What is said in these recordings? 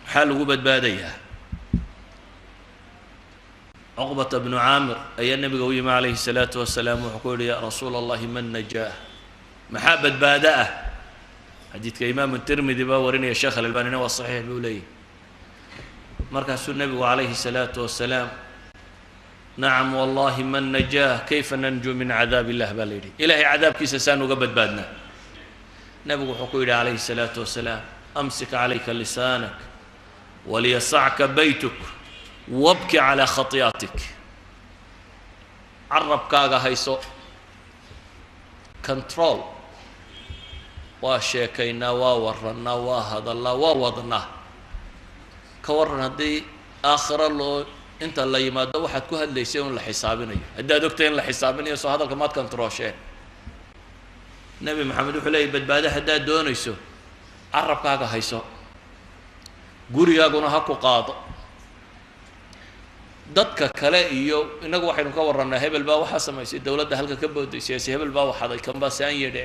Maxaa lagu badbaadayaa? Cuqbata bnu Caamir ayaa nebiga u yimi calayhi salaatu wasalaam. Wuxuu ku yidhi: "Yaa rasuula Allahi, man najaah? Maxaa badbaado ah?" Xadiidka Imaamu Tirmidi baa warinaya, Sheekh Alalbanina waa saxiix buu leeyahy. Markaasuu nebigu calayhi salaatu wasalaam: "Nacam wallahi, man najaah? Kayfa nanju min cadaab illah?" baa la yidhi. Ilahay cadaabkiisa saan uga badbaadnaa? Nebigu wuxuu ku yidhi calayhi salaatu wasalaam: "Amsik calayka lisaanak, waliyasacka baytuk, wabki calaa khati'atik." Carabkaaga hayso, control. Waa sheekaynaa, waa warannaa, waa hadallaa, waa wadnaa. Ka warran haddii aakhiro loo inta la yimaado waxaad ku hadlaysay un la xisaabinayo? Haddaad ogtay in la xisaabinayo, soo hadalka maad controlsheen? Nebi Maxamed wuxuu leeyay: badbaado haddaad doonayso, carabkaaga hayso, gurigaaguna ha ku qaado. Dadka kale iyo innagu waxaynu ka warrannaa: hebel baa waxaa samaysay, dowladda halka ka booday, siyaasi hebel baa waxaday, kan baa saan yedhi,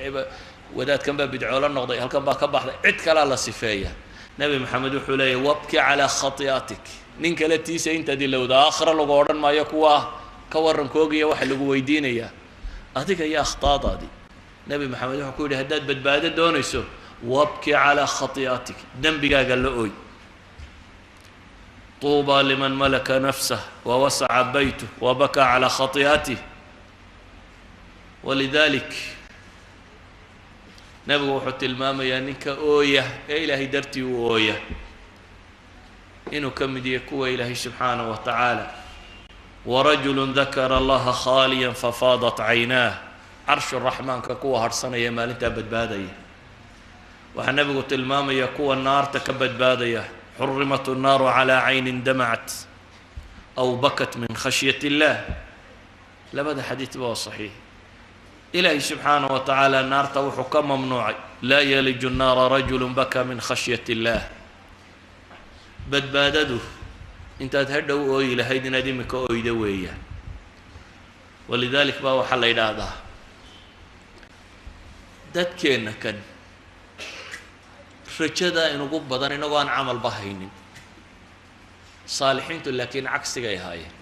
wadaadkan baa bidcoolo noqday, halkan baa ka baxday, cid kalaa la sifeeya. Nebi Maxamed wuxuu leeyahy: "Wabki calaa khati'atik." Nin kale tiisa intaad ilowda, aakhira lagu odhan maayo kuwaa ka warrankoogiya, waxa lagu weydiinayaa adiga iyo akhtaadaadii. Nebi Maxamed wuxuu ku yidhi: haddaad badbaado doonayso, wabki calaa khati'atik, dembigaaga la ooy. Tuuba liman malaka nafsah wawasaca baytuh wabakaa calaa khati'atih. Walidalik nebigu wuxuu tilmaamayaa ninka ooya ee Ilaahay dartii u ooya inuu ka mid yahay kuwa Ilaahay subxaanaه wa tacaala: "Warajulu dakara Allaha khaaliya fafaadat caynaah." Carshu raxmaanka kuwa harhsanaya maalintaa badbaadaya. Waxaa nebigu tilmaamaya kuwa naarta ka badbaadaya: "Xurimat الnaaru calى caynin damacat aw bakat min khashyaة اllah." Labada xadiidba waa saxiix. Ilaahay subxaanaه wa tacaala naarta wuxuu ka mamnuucay: "Laa yaliju الnaara rajulu baka min khashyaة اllah." Badbaadadu intaad hadhow ooyi lahayd inaad imika oyda weeyaan. Walidalik baa waxaa la yidhaahdaa dadkeenna kan rajada inugu badan inagoo aan camalba haynin. Saalixiintu laakiin cagsigay ahaayeen: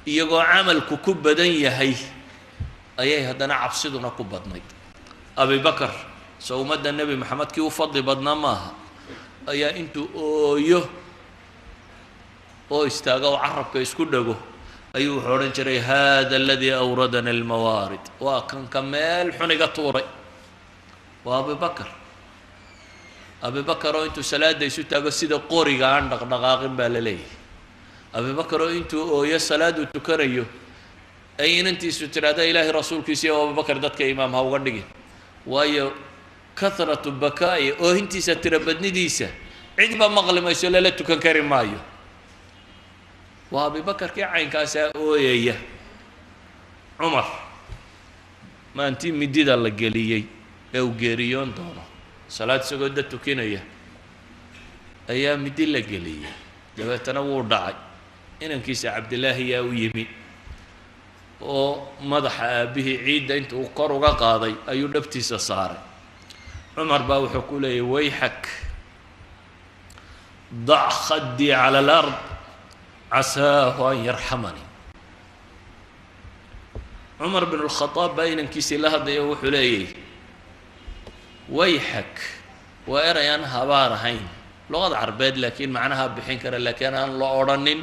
iyagoo camalku ku badan yahay ayay haddana cabsiduna ku badnayd. Abibakar, soo ummadda Nebi Maxamed kii u fadli badnaa maaha, ayaa intuu ooyo oo istaago oo carabka isku dhago ayuu wuxuu odhan jiray: "Hada aladii awradana almawaarid." Waa kan ka meel xun iga tuuray. Waa Abibakar. Abibakar oo intuu salaada isu taago sida qoriga aan dhaqdhaqaaqin baa la leeyahay. Abibakar oo intuu ooyo salaaduu tukanayo ay inantiisu tidhahda: "Ilaahay rasuulkiisiiyo, Abubakar dadka imaam ha uga dhigin, waayo kathratu bakaa'i, oohintiisa tira badnidiisa, cidba maqli mayso, lala tukan kari maayo." Waa Abibakarkii caynkaasaa ooyaya. Cumar, maantii midida la geliyey ee uu geeriyoon doono, salaad isagoo dad tukinaya ayaa midi la geliyey, dabeetana wuu dhacay. Inankiisa Cabdillaahi yaa u yimi oo madaxa aabbihii ciidda inta uu kor uga qaaday ayuu dhabtiisa saaray. Cumar baa wuxuu ku leeyay: "Wayxak, dac khaddii cala alard, casaahu an yarxamani." Cumar bin lkhadaab baa inankiisii la hadlaya, wuxuu leeyay: "Wayxak." Waa eray aan habaar ahayn luqada Carbeed, laakiin macnaha bixin kara, laakiin aan la odrhanin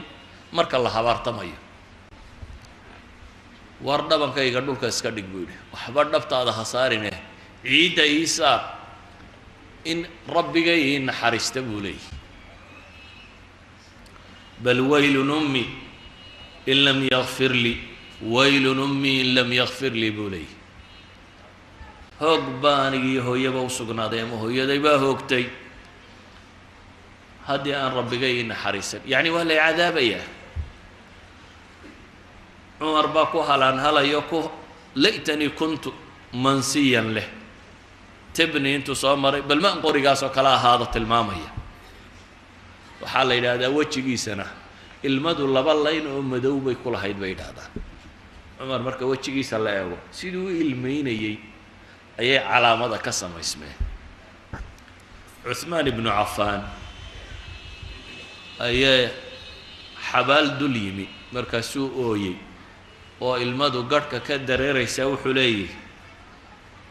marka la habaartamayo. "War dhabankayga dhulka iska dhig," buu yidhi, "waxba dhabtaada ha saarine, ciidda ii saar in Rabbigay ii naxariista," buu leeyahy. "Bal waylun ummi in lam yakfir lii, waylun ummi in lam yakfir lii," buu leeyahy. "Hoog baa anigiiyo hooyaba u sugnaaday, ama hooyaday baa hoogtay, haddii aan Rabbigay ii naxariisan, yacni waa lay cadaabayaa." Cumar baa ku halaanhalayo ku "laytanii kuntu mansiyan" leh, tibni intuu soo maray bal maan qorigaas oo kale ahaado tilmaamaya. Waxaa la yidhaahdaa wejigiisana ilmadu laba layn oo madow bay ku lahayd, bay yidhaahdaan. Cumar marka wejigiisa la eego siduu u ilmeynayey ayay calaamada ka samaysmeen. Cuhmaan ibnu Cafaan Ayaa xabaal dul yimi, markaasuu ooyey oo ilmadu garhka ka dareeraysaa. Wuxuu leeyahy: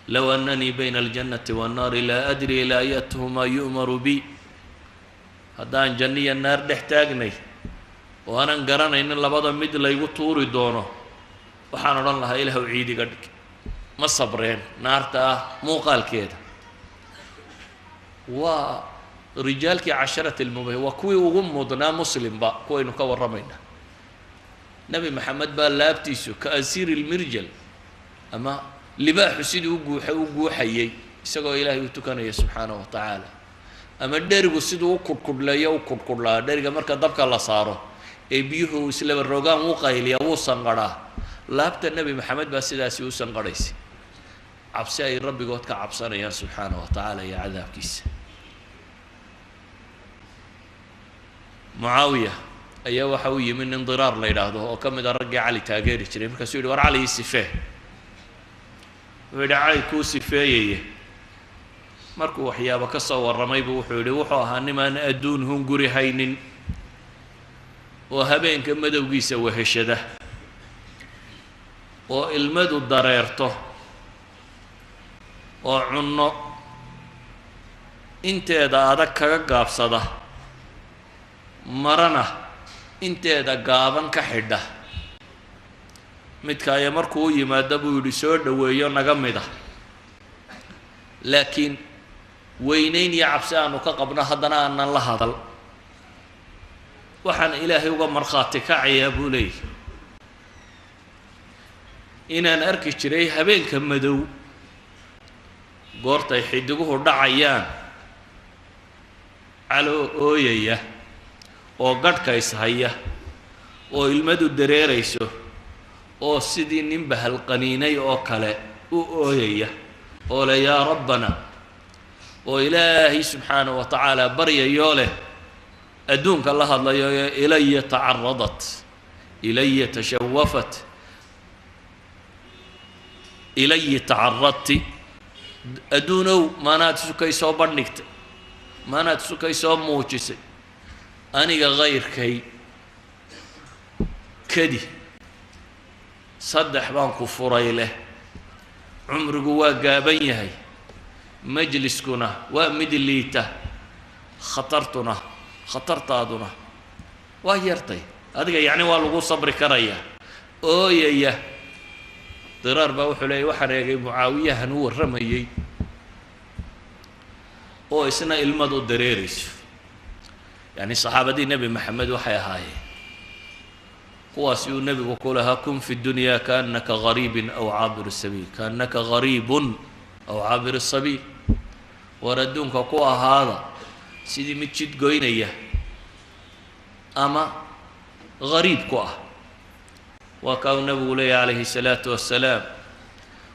"Low annanii bayna aljannati waannaari laa adri ilaa ayatuhumaa yu'maru bi." Haddaan janno iyo naar dhex taagnay oo aanan garanaynin labada mid laygu tuuri doono, waxaan odhan lahaa: "Ilaahu ciid iga dhig, ma sabreen naarta ah muuqaalkeeda." Waa rijaalkii casharati lmubah, waa kuwii ugu mudnaa muslimba kuwaynu ka warramayna. Nebi Maxamed baa laabtiisu ka asiiri lmirjal ama libaaxu sidii u guuxa u guuxayay isagoo Ilaahay u tukanaya subxaanahu wa tacaala, ama dherigu siduu u kudhkudhleeyo u kudhkudhlaa. Dheriga marka dabka la saaro ee biyuhu islaba rogaan, wuu qayliyaa, wuu sanqadhaa. Laabta Nebi Maxamed baa sidaasi u sanqadhaysay, cabsi ay rabbigood ka cabsanayaan subxaanahu wa tacaala iyo cadaabkiisa. Mucaawiya ayaa waxa u yimi nin Diraar la yidhaahdo oo ka mid a raggii Cali taageeri jiray. Markaasuu yidhi: "War, Cali ii sifee." Wuxuu yidhi: "Cali kuu sifeeyaya." Markuu waxyaabo ka soo warramay buu wuxuu yidhi: "Wuxuu ahaa nimaan adduun hunguri haynin oo habeenka madowgiisa weheshada oo ilmadu dareerto oo cunno inteeda adag kaga gaabsada, marana inteeda gaaban ka xidha. Midka aya markuu u yimaado," buu yidhi, "soo dhoweeyo naga mid ah, laakiin weynayn iyo cabsi aanu ka qabno haddana aanan la hadal. Waxaan Ilaahay uga markhaati kacayaa," buu leeyahy, "inaan arki jiray habeenka madow goortay xidiguhu dhacayaan caloo ooyaya oo gadhka ishaya oo ilmadu dareerayso oo sidii nin bahalqaniinay oo kale u ooyaya oo leh 'Yaa Rabbana,' oo Ilaahay subxaanahu wa tacaala baryayoo leh, adduunka la hadlayo: 'Ilaya tacaradat, ilaya tashawafat, ilayi tacaradti. Adduunow, maanaad isukay soo bandhigtay, maanaad isukay soo muujisay, aniga kayrkay kadi saddex baan ku furay leh. Cumrigu waa gaaban yahay, majliskuna waa mid liita, khatartuna khatartaaduna waa yartay adiga, yacni waa lagu sabri karayaa.' Ooyaya." Diraar baa wuxuu leeyay: "Waxaan eegay Mucaawiyahan u warramayey oo isna ilmad u dareerayso." Yacni saxaabadii Nebi Maxamed waxay ahaayeen kuwaasi uu nebigu ku lahaa: "Kun fi dunya kaannaka gariibin aw caabir sabiil, kaannaka gariibun aw caabir sabiil." War, adduunka ku ahaada sidii mid jid goynaya ama gariib ku ah. Waa kaa uu nebigu leeyahy calayhi salaatu wassalaam: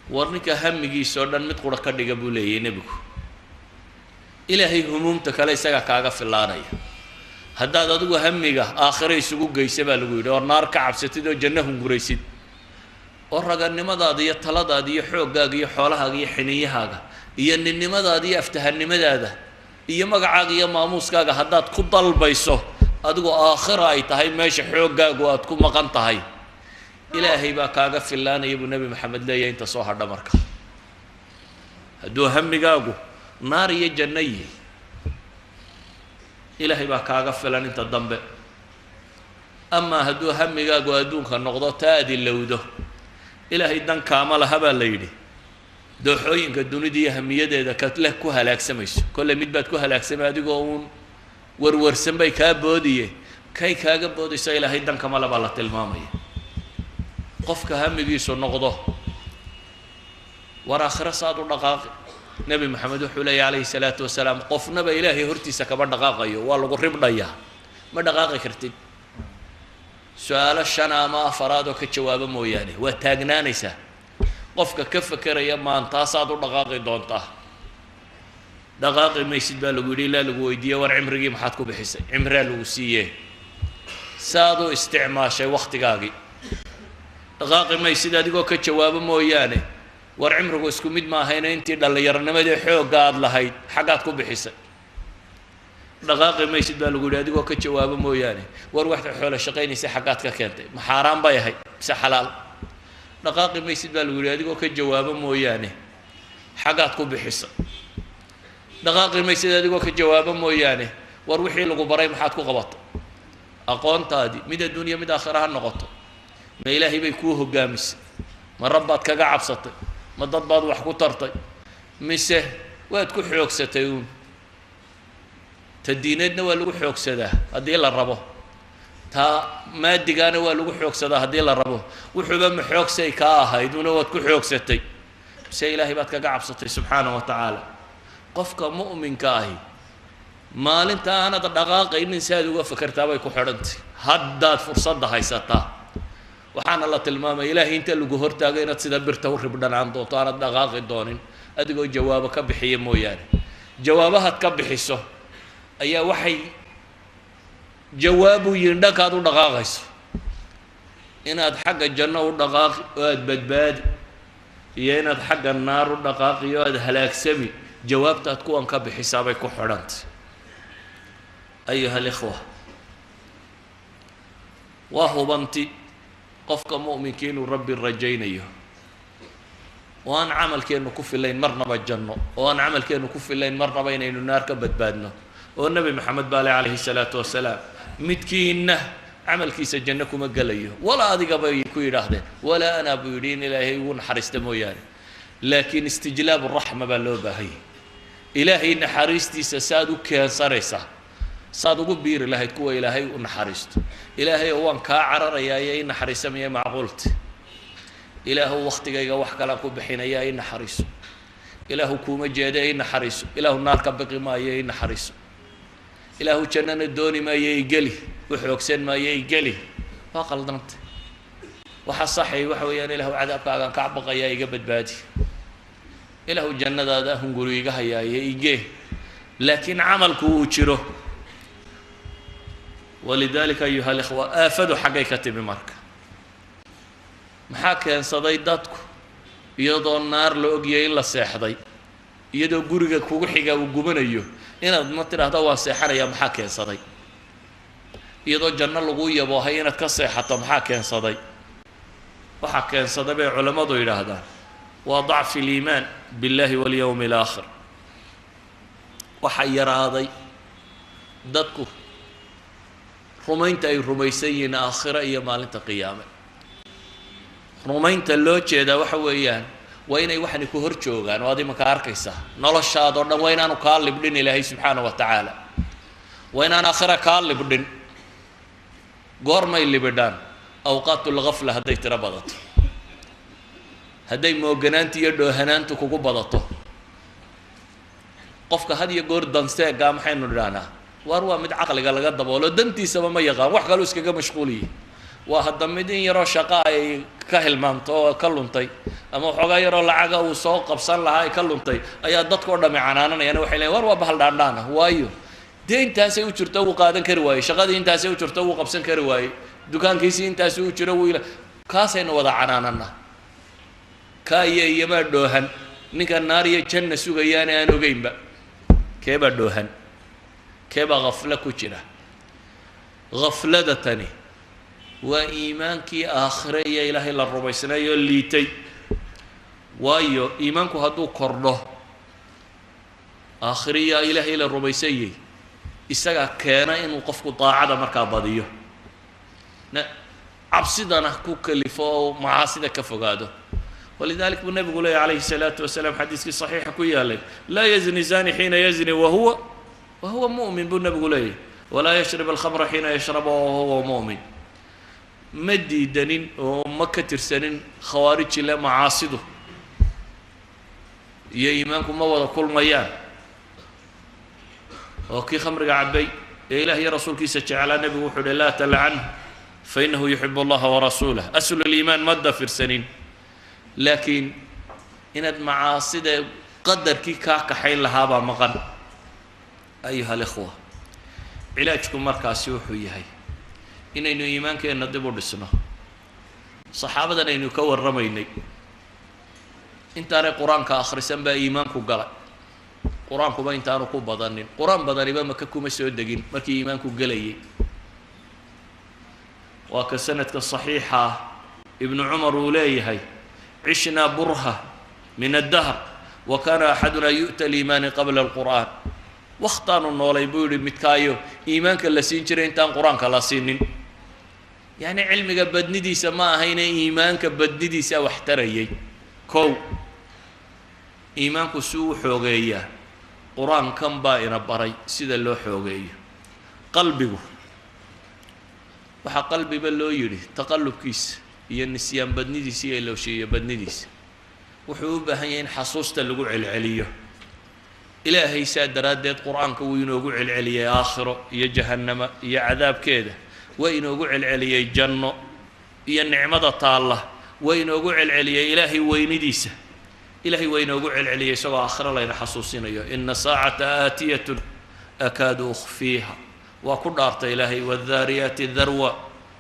"War, ninka hamigiisa oo dhan mid qura ka dhiga," buu leeyahy nebigu, "Ilaahay humuumta kale isagaa kaaga filaanaya." Haddaad adigu hamiga aakhiro isugu geysa, baa lagu yidhi, oo naar ka cabsatid oo janno hunguraysid oo raganimadaada iyo taladaada iyo xooggaaga iyo xoolahaaga iyo xiniyahaaga iyo ninnimadaada iyo aftahanimadaada iyo magacaaga iyo maamuuskaaga haddaad ku dalbayso, adigu aakhira ay tahay meesha xooggaagu aad ku maqan tahay, Ilaahay baa kaaga filaanaya, buu Nebi Maxamed leeyahay. Inta soo hadha marka, hadduu hamigaagu naar iyo janno yihi, Ilaahay baa kaaga filan inta dambe. Amaa hadduu hamigaagu adduunka noqdo, taa aad ilowdo, Ilaahay dan kaama laha, baa la yidhi. Dooxooyinka dunida iyo hamiyadeeda kadleh ku halaagsamayso, kolley mid baad ku halaagsamay adigoo uun warwarsan bay kaa boodiye, kay kaaga boodayso Ilaahay dan kama le, baa la tilmaamaya. Qofka hamigiisu noqdo war aakhiro saad u dhaqaaqi, Nebi Maxamed wuxuu leeyahy calayhi salaatu wasalaam: qofnaba Ilaahay hortiisa kama dhaqaaqayo, waa lagu ribdhayaa, ma dhaqaaqi kartid su-aalo shan ama afaraad oo ka jawaabo mooyaane, waa taagnaanaysaa. Qofka ka fekeraya maantaasaad u dhaqaaqi doontaa, dhaqaaqi maysid, baa lagu yidhi, ilaa lagu weydiiye: war, cimrigii maxaad ku bixisay? Cimraa lagu siiye, saad u isticmaashay waktigaagii? Dhaqaaqi maysid adigoo ka jawaabo mooyaane. War, cimrigu isku mid maahayna, intii dhallinyaronimadii xoogga aada lahayd xaggaad ku bixisay? Dhaqaaqi maysid baa lagu yidhi adigoo ka jawaabo mooyaane. War waxaad xoolo shaqaynaysa xaggaad ka keentay, ma xaaraan bay ahayd mise xalaal? Dhaqaaqi maysid baa lagu yidhi adigoo ka jawaabo mooyaane, xaggaad ku bixisa. Dhaqaaqi maysid adigoo ka jawaabo mooyaane, war wixii lagu baray maxaad ku qabatay? Aqoontaadii mid adduunya mid aakhira ha noqoto, ma Ilaahay bay kuu hoggaamisay? Ma rabbaad kaga cabsatay? Ma dad baad wax ku tartay? Mise waad ku xoogsatay uun? Ta diineedna waa lagu xoogsadaa haddii la rabo, taa maadigaana waa lagu xoogsadaa haddii la rabo. Wuxuuba ma xoogsay kaa ahayd una waad ku xoogsatay, mise Ilaahay baad kaga cabsatay subxaana wa tacaala? Qofka mu'minka ahi maalinta aanad dhaqaaqaynin si aad uga fakertaa bay ku xidhantay. Haddaad fursadda haysataa, waxaana la tilmaamaya Ilaahay inta lagu hortaago inaad sida birta u ribdhanaan doonto, aanad dhaqaaqi doonin adigoo jawaabo ka bixiya mooyaane. Jawaabahaad ka bixiso ayaa waxay jawaabu yihiin dhankaad u dhaqaaqayso, inaad xagga janno u dhaqaaqi oo aada badbaadi, iyo inaad xagga naar u dhaqaaqi oo aada halaagsami. Jawaabtaad kuwan ka bixisaa bay ku xidhantay. Ayuha alikhwa, waa hubanti qofka mu'minka inuu Rabbi rajaynayo, oo aan camalkeennu ku filayn marnaba janno, oo aan camalkeennu ku filayn marnaba inaynu naar ka badbaadno. Oo Nebi Maxamed baale calayhi salaatu wasalaam, midkiinna camalkiisa janno kuma gelayo, walaa adiga bay ku yidhaahdeen, walaa anaa buu yidhi, in Ilaahay ugu naxariista mooyaane. Laakiin istijlaabu raxma baa loo baahanyay. Ilaahay naxariistiisa saaad u keensanaysaa, saad ugu biiri lahayd kuwa Ilaahay u naxariisto. Ilaahay oo waan kaa cararayaa iyo i naxariisamaya macquulta. Ilaahu waktigayga wax kalaan ku bixinaya, i naxariiso. Ilaahu kuuma jeeda, i naxariiso. Ilaahu naar ka biqi maayo, i naxariiso. Ilaahu jannana dooni maayo, igeli u xoogsan maayo, igeli. Waa qaldanta. Waxa saxay waxa weeyaan, Ilaahu cadaabkaagaan ka baqayaa, iga badbaadi. Ilaahu jannadaada hunguri iga hayaaye, igee. Laakiin camalku uu jiro. Walidalika ayuha alikhwa, aafadu xaggay ka timi marka? Maxaa keensaday dadku iyadoo naar la ogyahay in la seexday, iyadoo guriga kugu xigaa uu gubanayo inaad ma tidhaahdo waan seexanaya? Maxaa keensaday iyadoo janno lagu yaboohay inaad ka seexato? Maxaa keensaday? Waxaa keensaday bay culammadu yidhaahdaan waa dacfi aliimaan biاllahi walyowmi alaakhir. Waxaa yaraaday dadku rumaynta ay rumaysan yihiin aakhiro iyo maalinta qiyaame. Rumaynta loo jeedaa waxa weeyaan waa inay waxani ku hor joogaan oo ad imanka arkaysaa noloshaadoo dhan. Waa inaanu kaa libdhin Ilaahay subxaana wa tacaala, waa inaan aakhira kaa libdhin. Goormay libidhaan? Awqaat lgafla hadday tiro badato, hadday mooganaanta iyo dhoohanaantu kugu badato. Qofka had iyo goor danseegaa maxaynu idhahnaa? Waar waa mid caqliga laga daboolo, dantiisaba ma yaqaan, wax kaluu iskaga mashquuliye. Waa hadda mid in yaroo shaqa ay ka hilmaamto oo ka luntay, ama waxoogaa yaroo lacaga uu soo qabsan lahaa ay ka luntay, ayaa dadka oo dhami canaananayaan. Waxay leeyiin war waa bahal dhaandhaana, waayo dee intaasay u jirto wuu qaadan kari waayey, shaqadii intaasay u jirto wuu qabsan kari waayey, dukaankiisii intaasi u jiro wuu ila. Kaasaynu wada canaanana. Kaa iyo iyamaa dhoohan? Ninka naar iyo janna sugayaane aan ogeynba, keebaa dhoohan? Keebaa khaflo ku jira? Khaflada tani waa iimaankii aakhire iyo Ilaahay la rumaysnaayoo liitay. Waayo iimaanku hadduu kordho, aakhire iyo Ilaahay la rumaysanyay, isagaa keena inuu qofku daacada markaa badiyo, na cabsidana ku kalifo oo macaasida ka fogaado. Walidalik buu nebigu leeyay calayhi الsalaatu wasalaam, xadiiskii saxiixa ku yaalay, laa yazni zani xiina yazni wahuwa mu'min buu nebigu leeyahy, walaa yashrib alkhamra xiina yashraba wahuwa mu'min. Ma diidanin oo ma ka tirsanin khawaarijile macaasidu iyo iimaanku ma wada kulmayaan, oo kii khamriga cabbay ee Ilaah iyo rasuulkiisa jeclaa, nebigu wuxuu uhi laa talcanhu fa inahu yuxib allaha warasuulah. Aslu liimaan ma dafirsanin, laakiin inaad macaasida qadarkii kaa kaxayn lahaabaa maqan. Ayuha alikhwa, cilaajku markaasi wuxuu yahay inaynu iimaankeenna dib u dhisno. Saxaabadan aynu ka warramaynay intaanay qur-aanka akhrisan baa iimaanku galay. Qur-aankuba intaanu ku badanin, qur-aan badaniba Maka kuma soo degin markii iimaanku gelayay. Waa ka sanadka saxiixa ah Ibnu Cumar uu leeyahay: cishnaa burha min addahr wa kaana axadunaa yu'ta aliimaani qabla alqur'aan. Wakhtaanu noolay, buu yidhi, midkaayo iimaanka la siin jiray intaan qur-aanka la siinin. Yacni cilmiga badnidiisa ma ahayne, iimaanka badnidiisa wax tarayay. Kow, iimaanku si uu xoogeeyaa, qur-aankan baa ina baray sida loo xoogeeyo qalbigu. Waxaa qalbiba loo yidhi taqallubkiisa iyo nisyaan badnidiisa iyo ilowshiiyo badnidiisa. Wuxuu u baahan yahay in xasuusta lagu celceliyo. Ilaahay saa daraaddeed qur-aanka wuu inoogu celceliyey aakhiro iyo jahannama iyo cadaabkeeda, waa inoogu celceliyey janno iyo nicmada taalla, waa inoogu celceliyey Ilaahay weynidiisa. Ilahay waa inoogu celceliyey isagoo aakhiro layna xasuusinayo: ina saacata aatiyatun akaadu ukhfiiha. Waa ku dhaartay Ilaahay: wاldaariyaati darwa,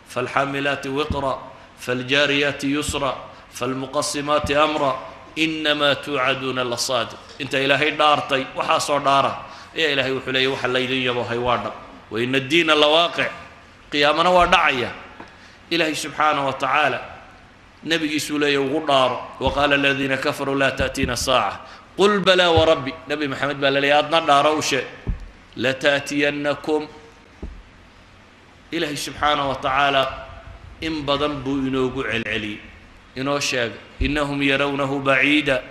falxaamilaati wiqra, faljaariyaati yusra, falmuqasimaati amra, inamaa tuucaduuna lasaadiq. Inta Ilaahay dhaartay, waxaasoo dhaara ayaa Ilahay wuxuu leeyay: waxa laydin yabohay waa dhab. Waina addiina lawaaqic, qiyaamana waa dhacaya. Ilaahay subxaanah wa tacaala nabigiisuu leeya ugu dhaaro: waqaala aladiina kafaruu laa taأtiina saaca qul balaa warabbi. Nebi Maxamed baa la leeyay, adna dhaaro, u sheeg lataأtiyannakum. Ilaahay subxaanah wa tacaala in badan buu inoogu celceliyey, inoo sheegay: inahum yarawnahu baciida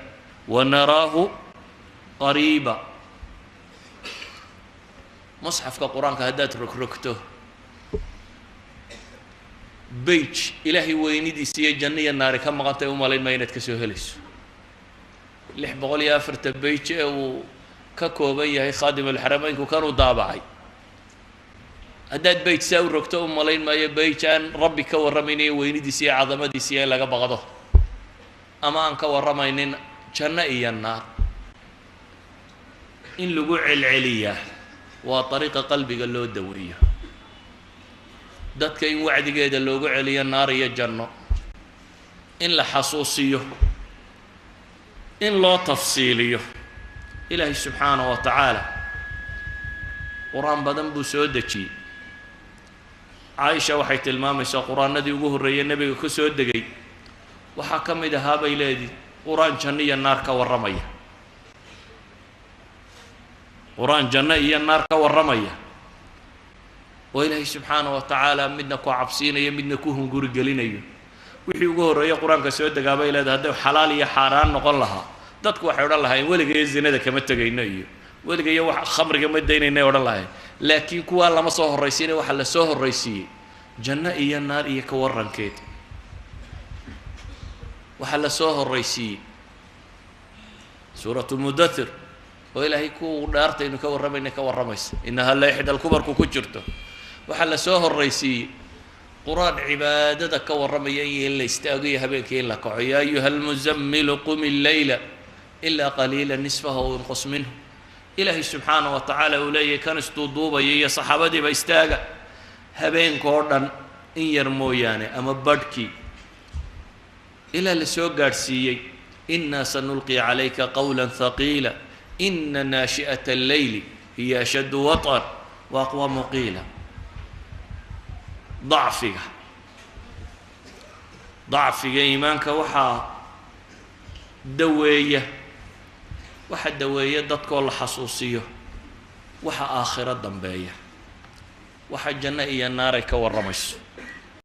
wanaraahu qariiba. Musxafka qur-aanka haddaad rogrogto, page Ilaahay weynidiisa iyo janno iyo naari ka maqantay u malayn maa inaad ka soo helayso. 604-ta page ee uu ka kooban yahay Khaadim Alxarameynku kanuu daabacay, haddaad page saa u rogto, u malayn maayo page aan Rabbi ka warramaynayo weynidiisa iyo cadamadiisa iyo in laga baqdo, ama aan ka warramaynin janno iyo naar. In lagu celceliyaa waa dariiqa qalbiga loo daweeyo. Dadka in wacdigeeda loogu celiyo naar iyo janno, in la xasuusiyo, in loo tafsiiliyo. Ilaahay subxaanaه wa tacaala qur-aan badan buu soo dejiyey. Caaisha waxay tilmaamaysaa qur-aanadii ugu horreeyey nebiga ku soo degay waxaa ka mid ahaa, bay leedii, qur-aan janno iyo naar ka warramaya, qur-aan janno iyo naar ka warramaya, oo Ilaahay subxaana wa tacaala midna ku cabsiinayo, midna ku hunguri gelinayo. Wixii ugu horreeye qur-aanka soo degaa, bay leedahay, hadday xalaal iyo xaaraan noqon lahaa, dadku waxay odhan lahaayeen weligayo zinada kama tegayno iyo weligayo wax khamriga ma daynaynay odhan lahayn. Laakiin kuwaa lama soo horraysiinay, waxaa la soo horraysiiyey janno iyo naar iyo ka warrankeed. Waxaa la soo horraysiiyey Suuratu Mudathir, oo Ilaahay ku dhaartaynu ka warramayna ka warramaysa, inaha la ixda alkubarku ku jirto. Waxaa la soo horraysiiyey qur-aan cibaadada ka warramaya iyo in la istaago iyo habeenkii in la kaco: yaa ayuha almuzammilu qum illeyla ilaa qaliila, nisfahu aw inqus minhu. Ilaahay subxaana wa tacaala uu leeyahay kan isduuduubaya iyo saxaabadiiba: istaaga habeenka oo dhan in yar mooyaane ama badhkii, ilaa la soo gaadhsiiyey: inaa sanulqi calayka qawla haqiila, ina naashi'ata alleyli hiya ashaddu waط'an wa aqwamu qiila. Dacfiga iimaanka daweeya, waxaa daweeya dadkoo la xasuusiyo waxa aakhiro dambeeya, waxa janno iyo naaray ka warramayso.